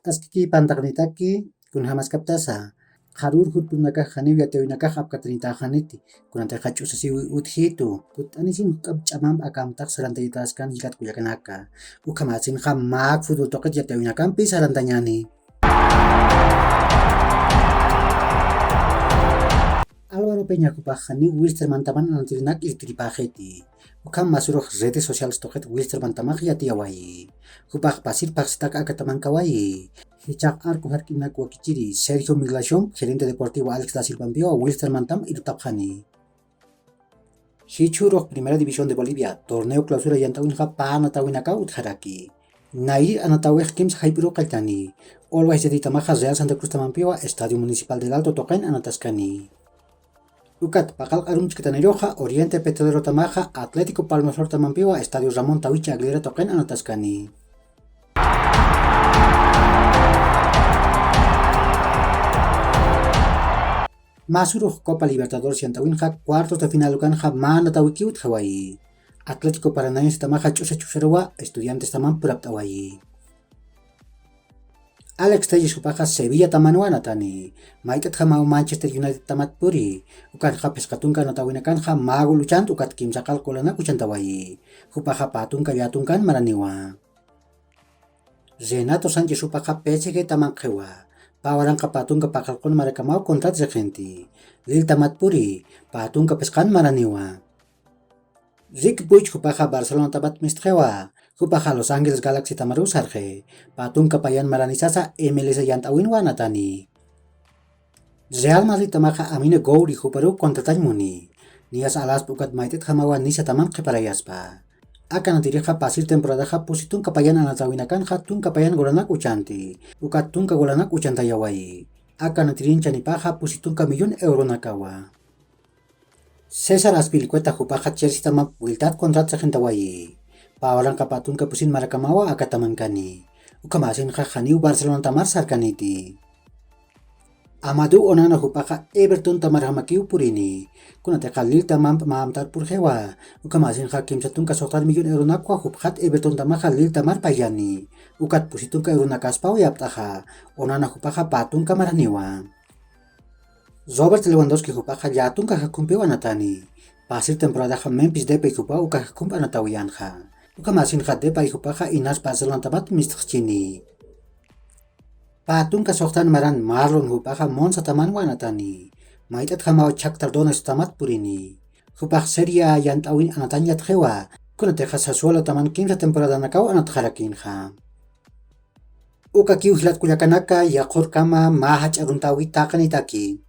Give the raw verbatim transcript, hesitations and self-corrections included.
Askiki pantaqnitaki, kunjamaskaptasa. Qharür jutpunakax janiw yatiyawinakax apkatanitaxaniti, kunatixa ch'usasiwi utjitu, kutt'anisin juk'amp ch'amamp akamtax sarantayataskan jilat kullakanaka. Ukhamasinxa mak fútbol tuqit yatiyawinakampi sarantañani. Álvaro Peña jupax janiw Wilstermantaman anatirinak irtiripaxiti. Ukham masürux redes sociales tuqit Wilstermantamax yatiyawayi. Jupax pasir phaxsitak akatamankawayi. Jichhax arco jark'inak wakichiri Sergio Miglashomp, gerente deportivo Alex da Silvampiwa Wilstermantam irtapxani. Jichhürux Primera División de Bolivia, torneo clausura yant'awinxa pä anatawinakaw utjaraki. Nayrir anatawix kimsa jayp'iruw qalltani. Always yatiytamaxa Real Santa Cruztamampiwa Estadio Municipal del Alto tuqin anataskani. Ukat paqallq arum chikataniruxa Oriente Petrolerotamaxa Atlético Palmasortamampiwa Estadio Ramón Tawichi Aguilera tuqin anataskani. Masürux Copa Libertadores yant'awinxa cuartos de final ukanxa mä anatawikiw utjawayi. Atlético Paranaensetamaxa ch'usa ch'usaruwa Estudiantestamamp purapt'awayi. Alex Telles jupaxa Sevillatamanwa anatani. Mayt'atjamaw Manchester Unitedtamat puri. Ukanxa phisqa tunka anatawinakanxa mä gol uchant ukat kimsa qallq golanak uchantawayi. Jupaxa pä tunka llätunkan maraniwa. Renato Sánchez jupaxa P S Gtaman qhiwa. Pä waranqa pä tunka paqallqun marakamaw contrat riqinti. Liltamat puri, pä tunka phisqan maraniwa. Riqui Puig jupaxa Barcelonatamat mistxiwa. Jupaxa Los Ángeles Galaxytamaruw sarxi. Pä tunka payan maranisasa M L S yant'awinwa anatani. Real Madridtamaxa Amine Gouiri juparuw contratañ muni. Niyas alaspa ukat mayt'atjamawa Nicetaman qhiparayaspa. Aka anatirixa pasir temporadaxa pusi tunka payan anatawinakanxa tunka payan golanak uchanti. Ukat tunka golanak uchantayawayi. Aka anatirin chanipaxa pusi tunka millón euronakawa. César Azpilicueta jupaxa Chelseatamamp wiltat contrat riqintawayi. Pä waranqa pä tunka pusin marakamawa akatamankani. Ukhamasinxa janiw Barcelonatamar sarkaniti. Amadou Onana jupaxa Evertontamar jamakiw purini. Kunatixa Liltamamp mä amtar purxiwa. Ukhamasinxa kimsa tunka suxtan millón euronakwa jupxat Evertontamaxa Liltamar payani. Ukat pusi tunka euronakaspaw yapt'axa. Onana jupaxa pä tunka maraniwa. Robert Lewandowski jupaxa llätunka jakhumpiw anatani. Pasir temporadaxa Memphis Depay jupaw uka jakhump anatawiyanxa. Ukhamasinxa Depay jupaxa inas Barcelonatamat mistxchini. Pä tunka suxtan maran Marlon jupaxa Monsatamanwa anatani. Mayt'atjamaw Shakhtar Donetsktamat purini. Jupax Serie A yant'awin anatañ yatxiwa. Kunatixa Sassuolotaman kimsa temporadanakaw anatxarakinxa. Ukakiw jilat kullakanaka, yaqhurkama mä jach'a aruntäwi taqinitaki.